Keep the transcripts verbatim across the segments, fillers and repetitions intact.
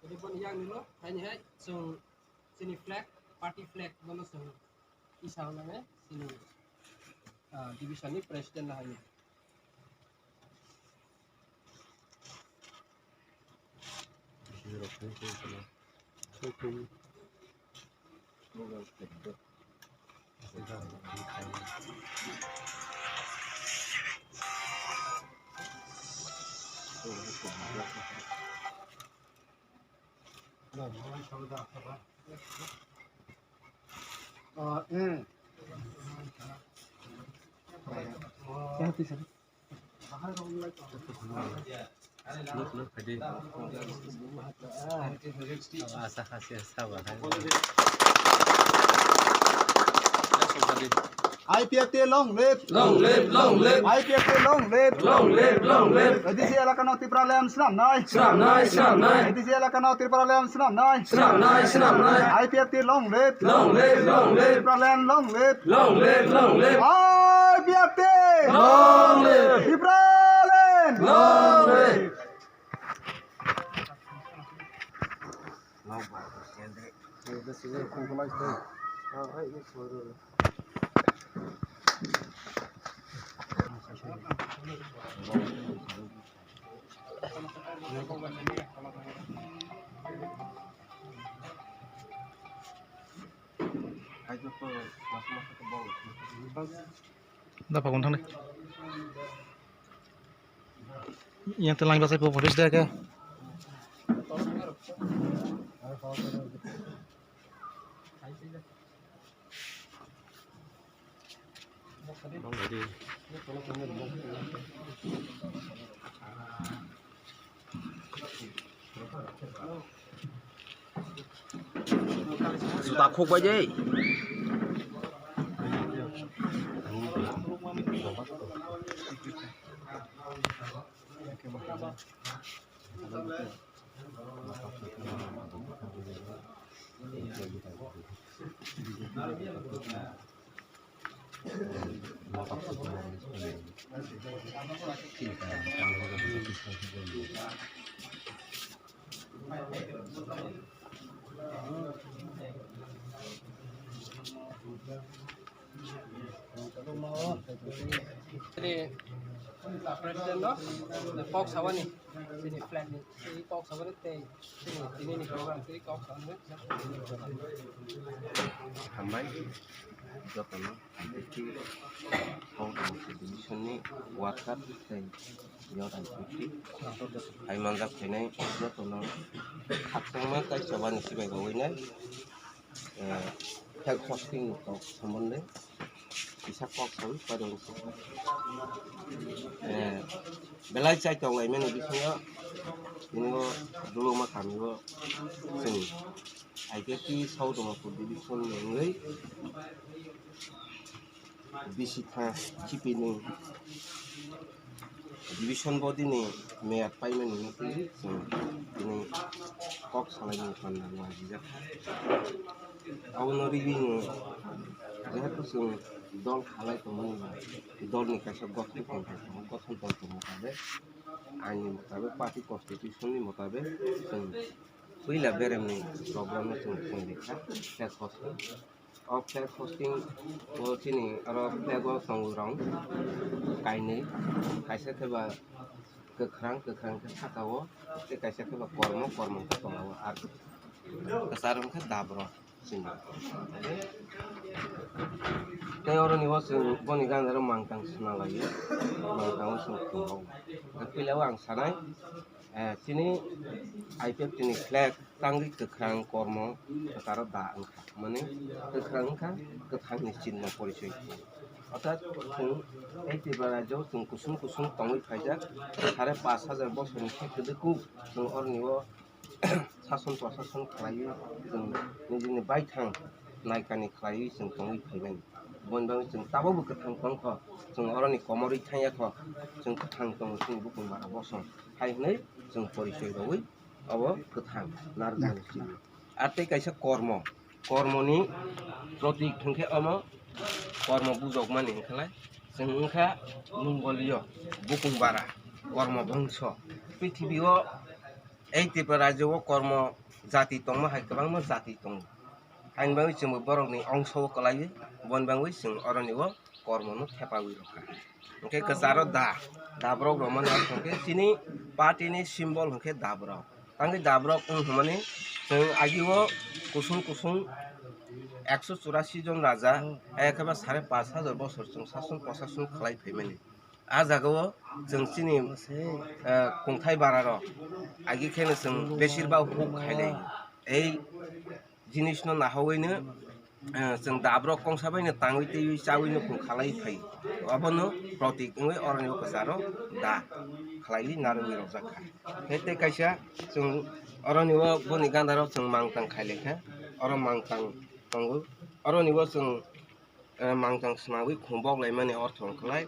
Jadi pun yang dulu, hanya hai, so, sini flag, party flag, bono so, isa ulang eh, sini, ah, division ni president lah ini. I P F T long live. Long live, long live. I P F T long live. Long live, long live. A D C elaka no Tipraland swnamnai. Swnamnai, swnamnai. A D C elaka no Tipraland swnamnai. Swnamnai, swnamnai. I P F T long live. Long live, long live. Tipraland long live. Long live, long live. I P F T long live. Tipraland long live. Da pakon thang de. Yang telang basai po police de ke. Juta khuk bai de. Ini president no, kok sawani, sini flag ni, sini kok sawani tei, sini, sini ni program, sini kok sawani. Hambai, jotono, I P F T, South Division ni worker tei youth I P F T, hai manjak phainai jotono, khakchangma tei chobani sibai bagwi nai. Eh, flag hosting ni kok sombonde kisa kok sawi paidong se. Eh, belai chai tong lai mani bisingo tini o Duluma kami o chwng I P F T South Dimapur division ni wngwi bisi tha chipini division body ni mayor paimani wngwi chwng tini kok salaini panda wajijak. Abono rigwino jehetu chwng dol khalai tongmani ba dolni kaisa gothon tongthai tongo, gothon tongthai motabe, aini motabe, party constitution ni motabe chwng puila beremni program no chwng chwng rikha, flag hosting. O flag hosting o chini oro flag o tongo rong kainwi, kaisa khe ba kwkhwrang, kwkhwrang khe saka o, tei kaisa khe ba kormo, kormo khe tola o, ar kwchar wngkha dabro chini. Tei oro ni o chwng boni ganaro mangtang swnalaio, mangtang o chwng thwngkha o. Puila o ang sanai, Eh, chini I P F T ni flag tangwi kwkhwrang kormo kwcharo da wngkha, mane kwkhwrang wngkha kwthangni chinno porichoi. Orthat chwng ei Tripura rajyo chwng kusung kusung tongwi phaijak, sare pash hajar bosorni khe kwdwkuk chwng oroni o sason proshason khlaiwi chwng nijini baithang naikani khlaiwi chwng tongwi phaimani. Boni bagwi chwng tabukbo kwthang tongkho, chwng oroni komorwi thangyakho, chwng kwthang tongo chini bukung bara bosong hai hwnwi chwng porichoi rwui obo kwthang narwkmani simi. Ar tei kaisa kormo, kormoni protik hwnkhe omo kormo bujokmani hwnkhe lai chwng wngkha Mongolio bukung bara kormo bongso. Prithibio ei Tripura rajyo o kormo jati tongma hai kwbangma jati tongo. Haini bagwi chwngbo borokni ongso o kwlaiwi, boni bagwi chwng oroni o kormono thepawi rwkha. Hwnkhe kwcharo da, daborok rwmani hwnkhe chini party ni symbol hwnkhe daborok. Tangwi daborok wng hwnmani chwng agio kusung kusung ekso churasi jon raja, hai khe ba sare panch hajar bosor chwng sason proshason khlai phaimani. A jagao chwng chini, eh, kungthai bararok agi kheno chwng besir ba huk khailai. Ei jinisno nahowino, eh, chwng dabrok kongsa baino tangwi twiwi chawi nukhung khalai phai. Obono protik wngwi oroni o kwcharo da khlaiwi narwgwi rwjak kha. Khe tei kaisa chwng oroni o boni gandarok chwng mangtang khailai kha. Oro mangtang tongo. Oroni o chwng, eh, mangtang swnawi khum boklaimani ortho wngkhlai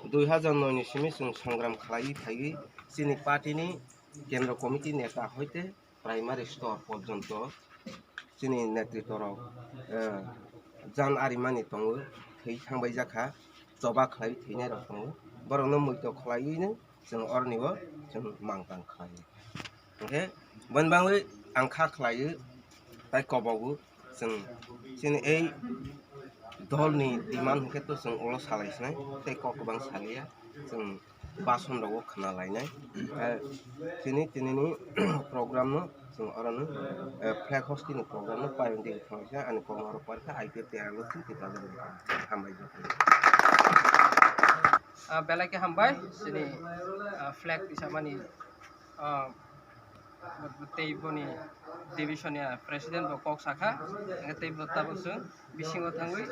dui hajar noi ni simi chwng songram khlaiwi phaiwi chini party ni kendro committee neta hoite primary stor porjonto chini netritworok, eh, jan arimani tongo, thwi thangbaijak kha, choba khlaiwi thwinairok tongo, borokno muitok khlaiwino chwng oroni o chwng mangtang khlai. Hwnkhe boni bagwi ang kha khlaiwi tai kobogo chwng chini ei dolni demand hwnkhe to chwng ulo salai sinai tei kok kwbang saliya chwng bason rogo khna lainai. Eh, chini tinini program no chwng oro no, eh, flag hosting ni program no payung digi thangsa ani kokno oro parkha I P F T R lo chwng tei hambai. Ah, belai khe hambai chini, ah, flag tisamani, ah, tei boni division ni president bo kok sakha, hingkhe tei bo tabuk chwng bisingo thangwi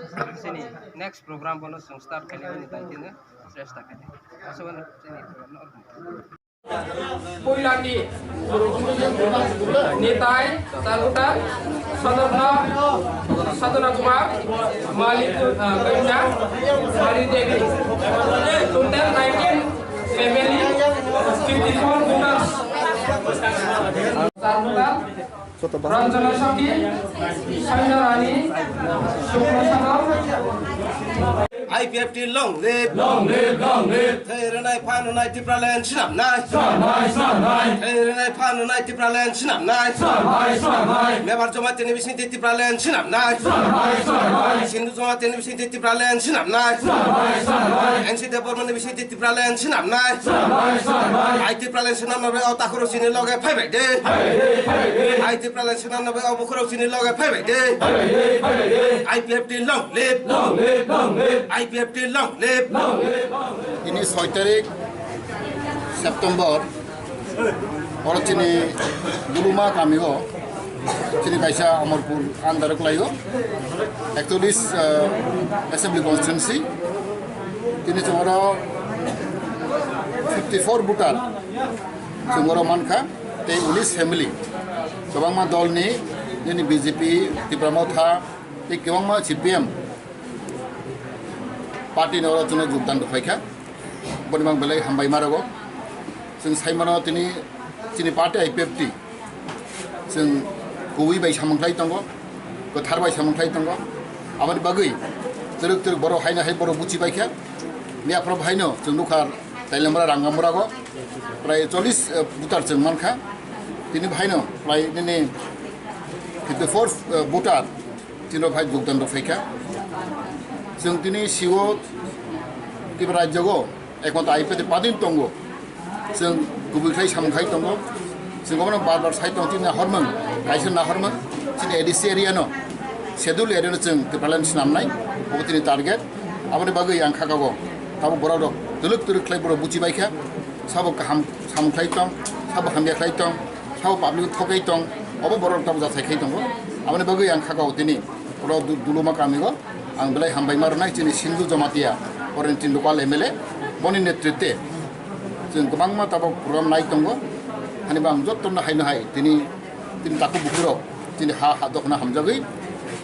chini next program bono chwng start khainani daitino chesta khainai. Aswkno chini program no. Puilani Nitai, Taluta, Sadhana, Sadhana Kumar, Malik, uh, Kanya, Mari Devi. Total nineteen family, fifty-four voters. Taluta, Ranjana Sakhi, Saina Rani, Shukla Sadar. I P F T long live. Long live, long live. Thwi rwnai phan rwnai Tipraland swnamnai. Swnamnai, swnamnai. Thwi rwnai phan rwnai Tipraland swnamnai. Swnamnai, swnamnai. Mebar Jamatia ni bisingtwi Tipraland swnamnai. Swnamnai, swnamnai. Sindhu Jamatia ni bisingtwi Tipraland swnamnai. Swnamnai, swnamnai. N C Debbarma ni bisingtwi Tipraland swnamnai. Swnamnai, swnamnai. Ai Tipraland swnamna bai o takhurok chini loge phaibai de. Phaibai de, phaibai de. Ai Tipraland swnamna bai o bukhurok chini loge phaibai de. Phaibai de, phaibai de. I P F T long live. Long live, long live. I P F T long live. Long live, long live. Ini soi tarik September, oro chini Duluma kami o, chini kaisa Amarpur under o kwlai o, ekchollis, eh, assembly constituency, chini chwng oro fifty four voter chwng oro mankha, tei unis family, kwbangma dol ni, nini B J P, Tipra Motha, tei kwbangma C P M party ni oro chwngno jogdan rwphaikha. Boni mang belai hambai ma rwgo. Chwng sai mano tini chini party I P F T chwng kubui bai samung khlai tongo, kwthar bai samung khlai tongo. Aboni bagwi twrwk twrwk borok haino hai borok buchi baikha. Miyaphoro haino chwng nukha Tailamra Rangamura go prai chollis, eh, voter chwng mankha. Tini haino prai nini fifty four, eh, voter chini rok hai jogdan rok phaikha. Chwng tini siwo Tripura rajyo go ekmatro I P F T padin tongo. Chwng kubui khlai samung khai tongo. Chwng obono bar bar sai tong chini nahormung, kaisa nahormung chini A D C area no, schedule area no chwng Tipraland swnamnai, obo chini target. Aboni bagwi ang kha kago tabuk borok rok twlwk twlwk khlai borok buchi baikha, sabo kaham samung khlai tong, sabo hamya khlai tong, sabo public thok khai tong, obo borok rok tabuk jathai khai tongo. Aboni bagwi ang kha kago tini oro Du-, Duluma kami o ang belai hambai ma rwnai chini Sindhu Jamatia, oroni chini local M L A, boni netritwe chwng kwbangma tabuk program nai tongo. Hani bo ang jotono haino hai tini Tini takhuk bukhurok, tini ha, ha dokhna hamjagwi,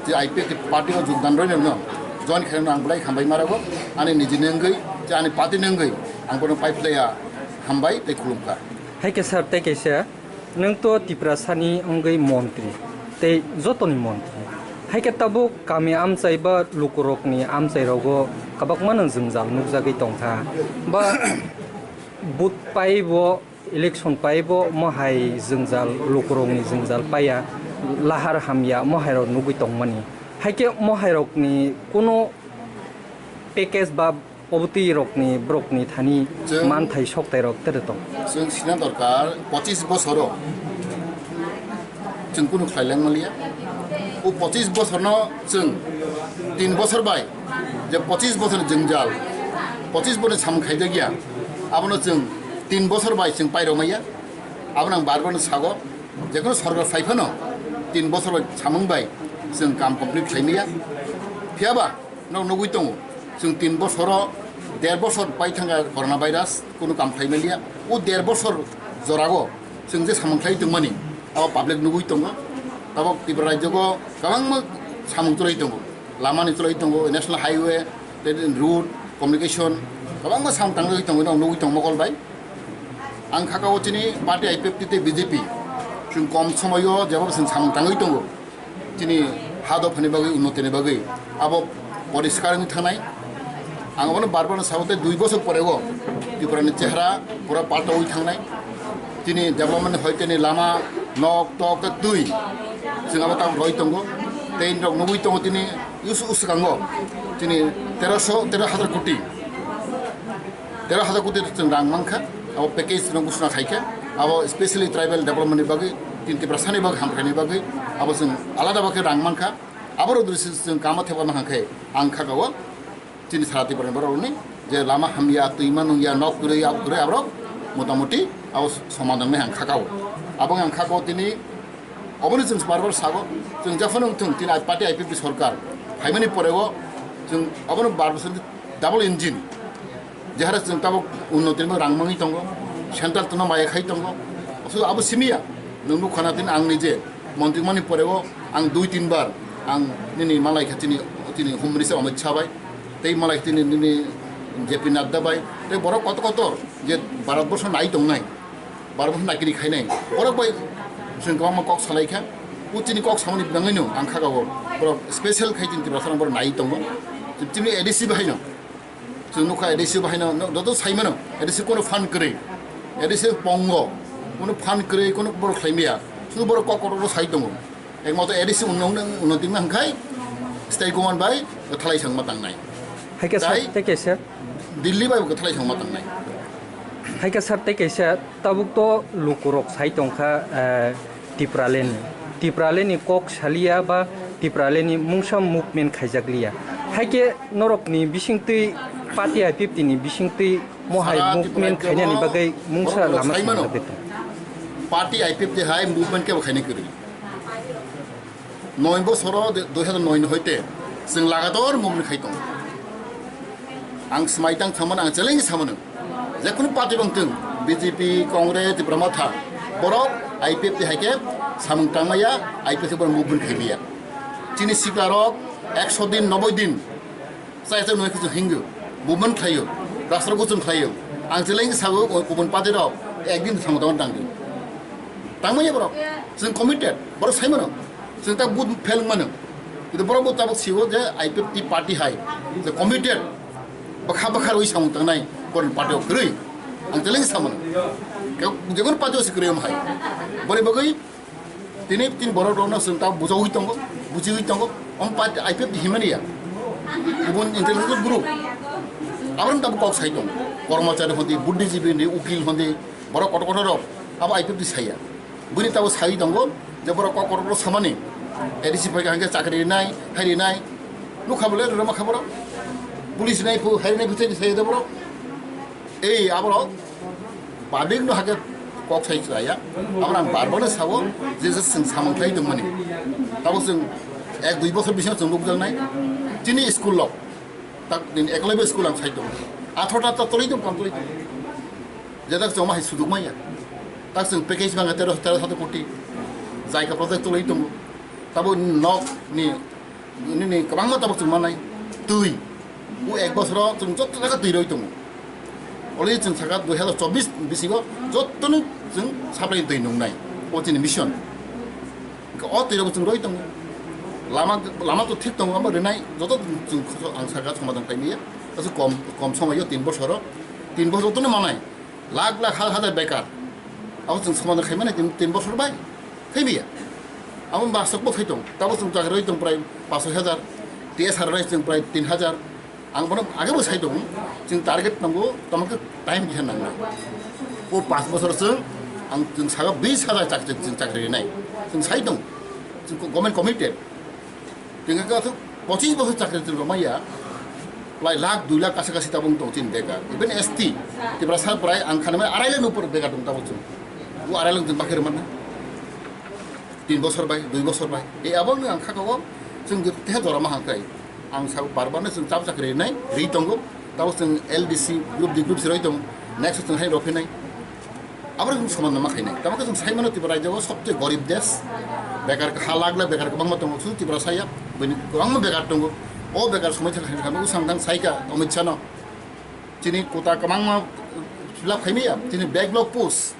tini I P F T party o jogdan rwino join khainani ang belai hambai ma rwgo. Ani nijini wngwi, tei ani party ni wngwi ang bono pai phlaiya hambai tei khulumkha. Hai khe sir, tei kaisa, nwng to Tiprasani wngwi montri, tei jotoni montri. Hai khe tabuk kami amchai ba lukurokni amchairogo kwbangma nwng jwngjal nukjagwi tongkha. Ba vote paibo, election paibo mohai jwngjal, lukurokni jwngjal paiya, lahar hamya mohairok nugwi tongmani. Hai khe mohairokni kuno package ba obotwi rokni borokni thani Chwng manthai soktairok tere tong. Chwng sina dorkar pochis bosoro chwng kunu khlai lang manliya. O pochis bosorno chwng tin bosor bai je pochis bosor jwngjal, pochis bosor samung khaijak ya, abono chwng tin bosor bai chwng pairok maya. Abono ang bar bar sago, jekunu sorkar phai phano tin bosor bai samung bai chwng kam complete khlai maya. Phiyaba Nok nugwi tongo, chwng tin bosoro, der bosor pai thangkha corona virus, kunu kam khlai manliya. O der bosor jorago chwng je samung khlai tongmani, abo public nugwi tongo. Tabok Tripura rajyogo kwbangma samung chwlai tongo, lamani chwlai tongo, national highway, tei road, communication, kwbangma samung tanglai tongo, nok nugwi tongo mokol bai. Ang khakao chini party I P F T tei B J P, chwng kom somoio jeba chwng samung tangwi tongo. Chini ha dophani bagwi, unnotini bagwi abo poriskar wngwi thangnai. Ang abono bar bar sabo tei dui bosor poreo Tripurani chehra pura paltawi thangnai. Chini development hoi tini lama, nok, tok, tei twi, chwng abo tamo roi tongo. Tei nok nugwi tongo tini us-, uskango chini teroso, tero hajar koti. Tero hajar koti chwng rang mankha, abo package no gusuna khaikha, abo specially tribal development ni bagwi, tin Tiprasa ni bagwi, hamkrai ni bagwi, abo chwng alada bagwi rang mankha, abo rok dri chwng kamo thepma hangkhe ang khakao chini sara Tripura ni borok rokni je lama hamya, twima nungya, nok kwrwi, abo kwrwi, aborok motamoti abo somadon ni ang khakao, abo ang khakao tini. Oboni chwng bar bar sago, chwng jephano wngthung, tini party I P F T sorkar phaimani porego chwng obono bar bosor double engine, jehara chwng tabuk unnoti rang mangwi tongo, central tongno maya khai tongo, aswk abo simiya, nwng nukha na tini ang nije montri mani porego ang dui tin bar ang nini malai kha chini, chini Home Minister Amit Shah bai, tei malai tini nini J P Nadda bai, tei borok kotor kotor je Bharat borsho nai tongnai. Bar bosor nakiri khainai. Borok bai chwng kwbangma kok salai kha. O chini kok samani bangwi no ang kha gabo. Borok special khai chini Tiprasa borok nai tongo. Chini A D C bahai no. Chwng nukha A D C bahai no, no, joto sai mano. A D C kono fund kwrwi. A D C pongo. Kono fund kwrwi, kono borok khlai maya. Sudu borok kok kotor sai tongo. Ekmato A D C unno-, unno-, unnoti wngkha hwnkhe state government bai kwthalai thangma tangnai. Hai khe sir, tei tei khe sir. Delhi bai bo kwthalai thangma tangnai. Hai khe sir, tei khe sir, tabuk to lukurok sai tongkha, eh, Tipraland ni. Tipraland ni kok saliya ba Tipraland ni mungsa movement khaijak liya. Hai khe norok ni bisingtwi party I P F T ni bisingtwi mohai sara movement Tripura khainani bagwi mungsa borok lama sai mano. Thangna bagwi tong. Party I P F T hai movement khe bo khaina kwrwi. Noi bosoro de, dui hazar noi ni hoite chwng lagator movement khai tongo. Ang swmai tang thangmano ang challenge samano. Jekunu party bangtwng, B J P, Congress, Tipra Motha, borok I P F T hai khe samung tangmaya, I P F T borok movement khai maya. Chini siklarok ekso din, noboi din, Chai chai nungya khe chwng hingo, movement khlaio, rasta rogo chwng khlaio. Ang chwng lai sago, o kubun party rok ekdin samung tangma tangdi. Tangmanya borok, chwng committed, borok sai mano, chwng ta vote fail wng mano. Kintu borok bo tabuk sigo je I P F T party hai, je committed, bwkha bwkha rwi samung tangnai, koron party rok kwrwi. Ang chwng lai samano, jekunu party o se kwrwi omo hai. Boni bagwi Tini, tini borok rokno chwng ta bujawi tongo, bujiwi tongo. Om party I P F T himani ya. Kubun intellectual group. Aboni tabuk kok sai tongo. Kormochari hondi, buddhijibi hondi, ukil hondi, borok kotor kotor rok. Abo I P F T saya. Bini tabuk sai tongo, je borok kok kotor kotor samani. A D C pai hangke chakri nai, hari nai. Nukha bole roma kha borok. Police nai phu, hari nai phu sai saya borok. Ei aborok Public no hake kok sai chaya. Abo ang bar bar sao je je chwng samung khlai tongmani. Tabo chwng ek dui bosor bisingo chwng nukjaknai. Chini school rok tak din ekoloibo school ang sai tongo. Athro ta to toloi tong kam toloi tong. Je tak chwng ma hai suduk maya. Tak chwng package bang tero tero sat koti. Jaika project tolwi tongo. Tabo nok ni, nini kwbangma tabuk chwng manai. Twi. O ek bosoro chwng joto jaga twi roi tongo. Already chwng saka dui hazar chobbish bisingo jotono chwng supply twi nungnai. O chini mission. Hwnkhe o twi rok chwng roi tongo. Lama, lama to thik tongo, amo rwnai joto chwng ang saka somadhan khlai maya. Kasu kom, kom somoyo tin bosoro. Tin bosor jotono manai. Lakh lakh, ha-, hajar bekar. Abo chwng somadhan khai mani tin, tin bosor bai. Khai maya. Abo basok bo khai tong. Tabo chwng chakri roi tong prai pash soi hajar. T S R rai chwng prai tin hajar. Ang bono age bo sai tong. Chwng target nango, tamo khe time kisa nangna. O pash bosor chwng ang chwng saka bis hajar chakri, chwng chakri rinai. Chwng sai tong. Chwng ko-, government committed. Tengka khe aswk pochis bosor chakri chwng rwmaya, prai lakh, dui lakh kasa kasi tabung tong chini bekar. Even S T, Tiprasa prai ang khanamai arai lakh ni upor bekar tong tabuk chwng. O arai lakh chwng bakhe rwmana. Tin bosor bai, dui bosor bai. E abang ang khaka o, chwng je teha jora ma hangkai. Ang sa barbar no chwng chap chakri nai, ri tongo. Tabuk chwng L D C, group D group si roi tongo. Next chwng hai roi phinai. Abo rok chwng soman ma khainai. Tamo khe chwng sai mano Tripura rajyo o sobse gorib desh. Bekar ha lakh lakh bekar kwbangma tongo. Sudu Tripura saya, bini kwbangma bekar tongo. O bekar somoi thang thang usang thang saika Amit Shah no. Chini kota kwbangma fill up khaimaya. Chini backlog post.